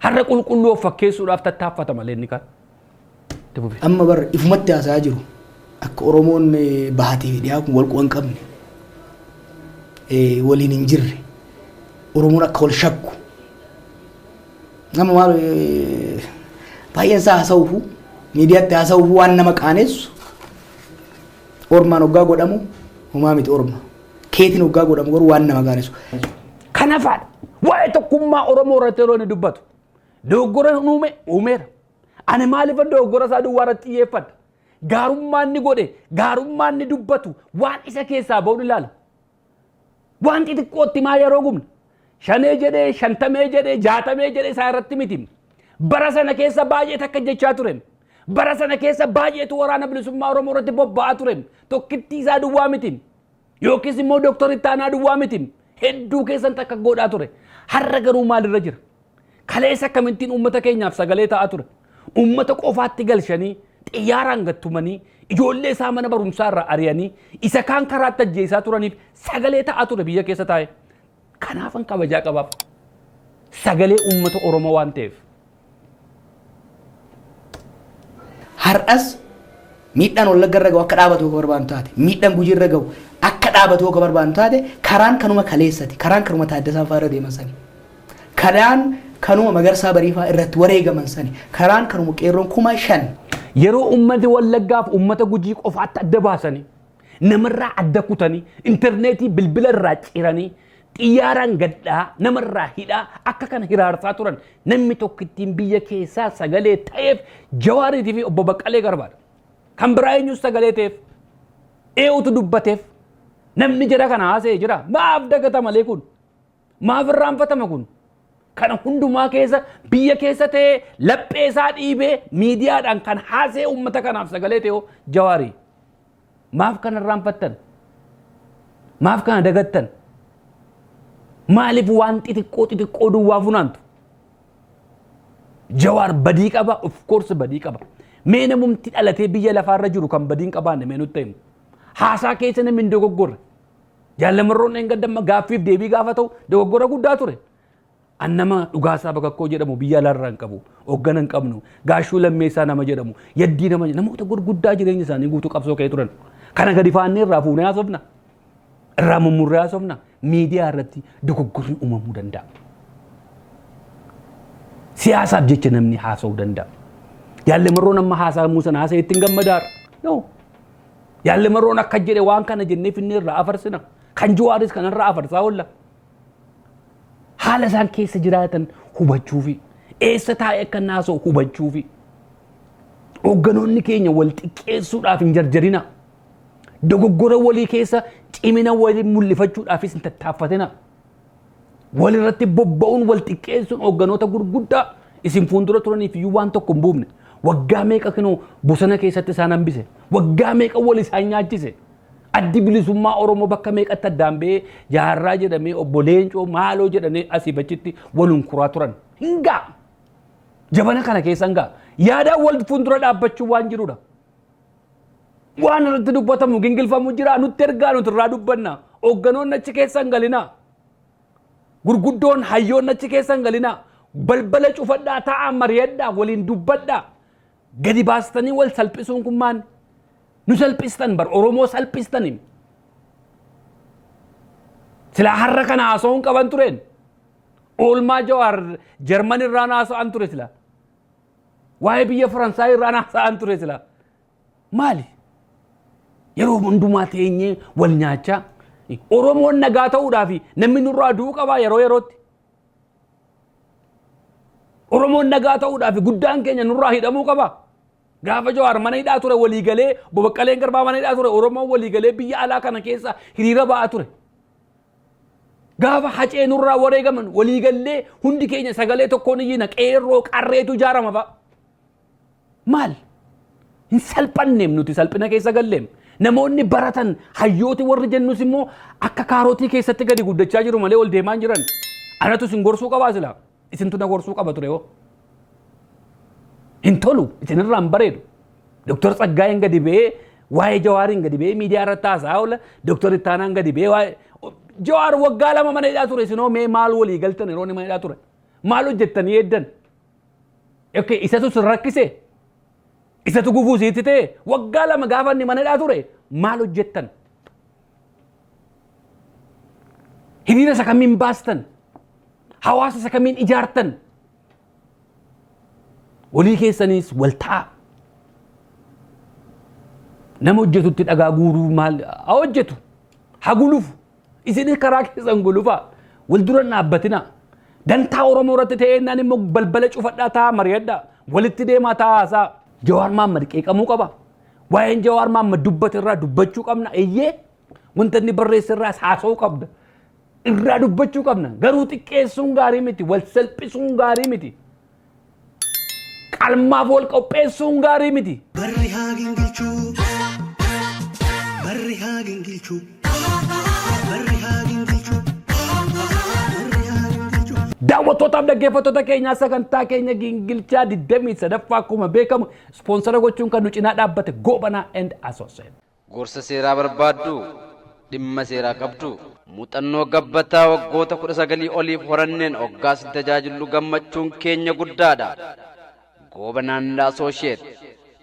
Speaker 1: Har'a qulqulluu of fakkeessuudhaaf tattaaffata malee inni kan.
Speaker 2: Amma bar ifumatti haasa'aa jiru. Akka Oromoon bahatee fi dhiyaa kun wal quba hin qabne, waliin hin jirre, Oromoon akka wal shakku. Nama maal baay'een isaa haasa'uufu miidiyaatti haasa'uufu waan nama qaanessu ormaan hoggaa godhamu homaa miti orma. Keetiin hoggaa godhamu garuu waan nama qaanessu.
Speaker 1: Kanafaadha. Waa'ee tokkummaa Oromoo irratti yeroo inni dubbatu. Dogoggora uume uumeera. Ani maaliifan dogoggora isaa duwwaa irratti xiyyeeffadha? Gaarummaan inni godhe, gaarummaan inni dubbatu waan isa keessaa ba'u ilaala. Waan xixiqqootti maa yeroo gubna? 5 jedhee, 50 jedhee, 60 jedhee isaa irratti miti. Bara sana keessa baay'ee takka jechaa ture. Bara sana keessa baay'eetu waraana bilisummaa Oromoo irratti bobba'aa ture. Tokkittii isaa duwwaa miti. Yookiis immoo Dooktar Ittaanaa duwwaa miti. Hedduu keessan takka godhaa ture. Har'a garuu maalirra jira? Kaleessa akkamittiin uummata keenyaaf sagalee ta'aa ture? Uummata qofaatti galchanii xiyyaaraan gattumanii ijoollee isaa mana barumsaa irraa ari'anii isa kaan karaatti ajjeesaa turaniif sagalee ta'aa ture biyya keessa taa'e. Kanaafan kabajaa qabaaf. Sagalee uummata Oromoo waan ta'eef.
Speaker 2: Har'as miidhaan Wallagga irra gahu akka dhaabatu yoo barbaannu taate, miidhaan Gujii irra gahu akka dhaabatu yoo barbaannu taate, karaan kanuma kaleessati, karaan kanuma Taaddasaa fa'aa irra deeman sani. Karaan kanuma Magarsaa Bariifaa irratti wareegaman sani, karaan kanuma qeerroon 5,000.
Speaker 1: Yeroo uummati Wallaggaaf uummata Gujii qofaatti adda baasanii, namarraa adda kutanii, intarneetii bilbila irraa ciranii, xiyyaaraan gadhaa, namarraa hidhaa, akka kana hiraarsaa turan namni tokkittiin biyya keessaa sagalee ta'eef Jawaariitii fi obbo Baqqalee Garbaadha. Kan biraa eenyus sagalee ta'eef, eenyutu dubbateef, namni jara kana haasa'ee jira. Maaf dagata malee kun? Maaf irraanfatama kun? Kana hundumaa keessa biyya keessa ta'ee laphee isaa dhiibee miidiyaadhaan kan haasa'e uummata kanaaf sagalee ta'e Jawaarii. Maaf kana irraanfattan? Maaf kana dagattan? Maaliif waan xixiqqoo xixiqqoo duwwaa funaantu? Jawaar badii qaba, of course badii qaba. Mee namumti dhalatee biyya lafaarra jiru kan badii hin qabaanne mee nutti himu. Haasaa keessa namni hin dogoggorre. Jaal Marroon dheengadda gaaffiif deebii gaafa ta'u dogoggora guddaa ture. An nama Dhugaasaa Bakakkoo jedhamu biyya alaarraa hin qabu, hooggana hin qabnu, Gaashuu Lammeessaa nama jedhamu, Yaddii nama namoota gurguddaa jireenya isaanii guutuu qabsoo ka'ee turan. Kana gadi faannee irraa fuunee haasofna. Irraa mummurree haasofna. Miidiyaa irratti dogoggorri uumamuu danda'a. Siyaasaaf jecha namni haasa'uu danda'a. Jaalle Marroon amma haasaa sana haasa'e ittiin gammadaara. No. Jaalle Marroon akka jedhe waan kana jennee finnee irraa afarsina. Kan Jawaaris kanarraa afarsaa oolla. Haala isaan keessa jiraatan hubachuufi eessa taa'ee akka inni haasa'u hubachuufi hoogganoonni keenya wal xiqqeessuudhaaf hin jarjarina. Dogoggora walii keessa cimina walii mul'ifachuudhaafis hin tattaaffatina. Walirratti bobba'uun wal xiqqeessuun hoogganoota gurguddaa isin fuuldura turaniif iyyuu waan tokko hin buufne. Waggaa meeqa kinoo bosona keessatti isaan hambise. Waggaa meeqa wal isaan nyaachise. Addi Bilisummaa Oromoo bakka meeqatti addaan ba'ee Jaarraa jedhamee, obbo Leencoo maaloo jedhamee asiif achitti waluun kuraa turan. Hin ga'a. Jabana kana keessa hin ga'a. Yaadaan wal fuuldura dhaabbachuu waan jirudha. Waan irratti dubbatamu gingilfamu jira, nutti ergaa, nuti irraa dubbanna. Hoogganoonni achi keessa hin galinaa. Gurguddoon hayyoonni achi keessa hin galinaa. Balbala cufadhaa, taa'aa, mari'adhaa, waliin dubbadhaa. Gadi baastanii wal salphisuun kun maal? Nu salphistan bar, Oromoo salphistani. Silaa har'a kana haasa'uun qaban tureen. Oolmaa Jawaar Jarman irraan haasa'an ture sila. Waa'ee biyya Faransaay irraan haasa'an ture sila. Maali? Yeroo hundumaa teenyee wal nyaachaa. Oromoon nagaa ta'uudhaaf namni nurraa du'uu qabaa yeroo yerootti. Oromoon nagaa ta'uudhaaf guddaan keenya nurraa hidhamuu qaba. Gaafa Jawaar mana hidhaa ture walii galee, Baqqaleen Garbaa mana hidhaa ture, Oromoon walii galee biyya alaa kana keessa hiriira ba'aa ture. Gaafa Hacee nurraa wareegaman walii gallee hundi keenya sagalee tokkoon iyyina, qeerroo qarreetu ijaarama fa'a. Maal? Hin salphanneem nuti, salphina keessa galleem. Namoonni baratan hayyooti warri jennus immoo akka kaarotii keessatti gadi guddachaa jiru malee ol deemaa hin jiran. Anatu isin gorsuu qabaa silaa. Isintu na gorsuu qaba ture hoo. Hin tolu, isinirraa hin bareedu. Doktor Tsaggaayeen gadi ba'ee waa'ee Jawaariin gadi ba'ee miidiyaa irratti haasa'aa oola. Doktor Ittaanaan gadi ba'ee waa'ee Jawaar waggaa 2 mana hidhaa ture, isinoo mee maal walii galtan yeroo inni mana hidhaa ture? Maal hojjettanii eeddan? Okay, isatu sin rakkise? Isatu gufuu sitti ta'e? Waggaa 2 gaafa inni mana hidhaa ture maal hojjettan? Hiriira isa kamiin baastan? Hawaasa isa kamiin ijaartan? Walii keessaniis wal ta'a. Nama hojjetutti dhagaa guuruu maal? Haa hojjetu. Haa gulufu. Isinis karaa keessan gulufaa. Wal dura dhaabbatina. Dantaa Oromoo irratti ta'eennaan immoo balbala cufadhaa, taa'aa mari'adhaa. Walitti deemaa, taa'aa haasaa. Jawaar Mahaammad qeeqamuu qaba. Waa'een Jawaar Mahaammad dubbate irraa dubbachuu qabna. Eeyyee, wanta inni barreesse irraas haasa'uu qabna. Irraa dubbachuu qabna. Garuu xiqqeessuun gaarii miti. Wal salphisuun gaarii miti. Qalmaaf wal qopheessuun gaarii miti.
Speaker 10: Barri haa gingilchuu. Barri haa gingilchuu. Barri haa gingilchuu. Barri haa gingilchuu.
Speaker 1: Daawwattootaaf dhaggeeffattoota keenyaa, sagantaa keenya gingilchaa 23ffaa akkuma beekamu sponsor gochuun kan nu cinaa dhaabbate Goobanaa and Associate.
Speaker 3: Gorsa seeraa barbaaddu, dhimma seeraa qabdu, muuxannoo gabbataa waggoota 19 oliif horanneen hoggaas tajaajillu gammachuun keenya guddaadha. Goobanaan Associate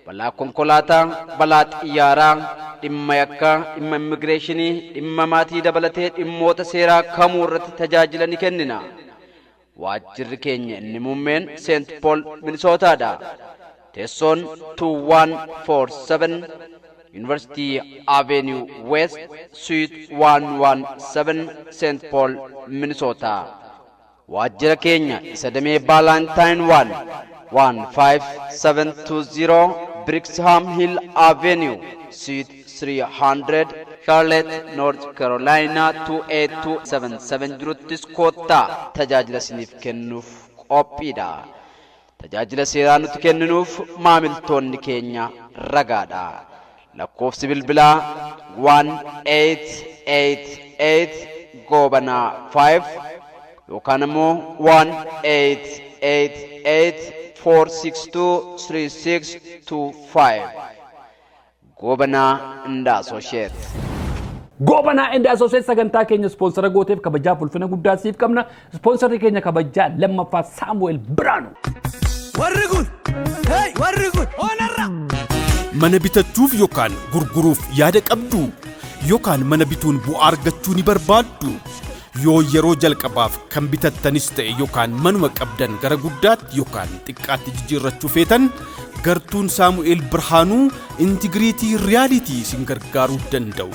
Speaker 3: balaa konkolaataa, balaa xiyyaaraa, dhimma yakkaa, dhimma immigireeshinii, dhimma maatii dabalatee dhimmoota seeraa kamuu irratti tajaajila ni kennina. Waajjirri keenya inni muummeen Seent Paul, Minisootaadha. Teessoon 2147 University Avenue West, Suite 117, St. Paul, Minnesota. Waajjira keenya isa damee Ballantyne 1 15720 Brixham Hill Avenue, Suite 300, Charlotte, North Carolina 28277 jiruttis koottaa tajaajila isiniif kennuuf qophiidha. Tajaajila seeraa nuti kenninuuf maamiltoonni keenya ragaadha. Lakkoofsi bilbilaa 1888 Goobanaa 5. Yookaan immoo 1 888 462 3625. Goobanaa and Associates.
Speaker 1: Goobanaa and Associates sagantaa keenya ispoonsara gooteef kabajaaf ulfina guddaa siif qabna. Ispoonsarri keenya kabajaa lammaffaa Saamu'eel Biraanuu.
Speaker 10: Warri kun, hey, warri kun, onarra.
Speaker 4: Mana bitachuuf yookaan gurguruuf yaada qabdu, yookaan mana bituun bu'aa argachuu ni barbaaddu? Yoo yeroo jalqabaaf kan bitattanis ta'e yookaan manuma qabdan gara guddaatti yookaan xiqqaatti jijjiirrachuu feetan, gartuun Saamu'eel Birhaanuu Integrity Realty isin gargaaruu danda'u.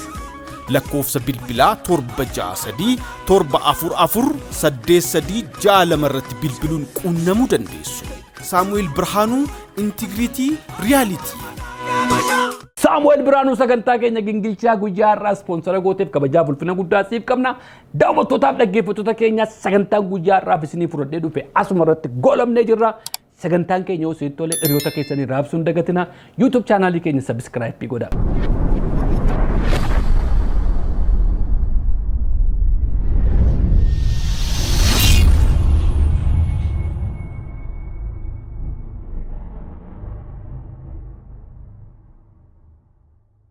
Speaker 4: Lakkoofsa bilbilaa 763 744 8362 irratti bilbiluun quunnamuu dandeessu. Saamu'eel Birhaanuu, Integrity Realty.
Speaker 1: Saamu'eel Biraanuu sagantaa keenya gingilchaa guyyaa har'aa ispoonsara gooteef kabajaaf ulfina guddaa siif qabna. Daawwattootaaf dhaggeeffattoota keenya, sagantaan guyyaa har'aaf isinii fudhadhee dhufe asuma irratti goolabnee jirra. Sagantaan keenya yoo isinitti tole, hiriyoota keessanii raabsuun dagatina. YouTube chaanaalii keenya subscribe godha.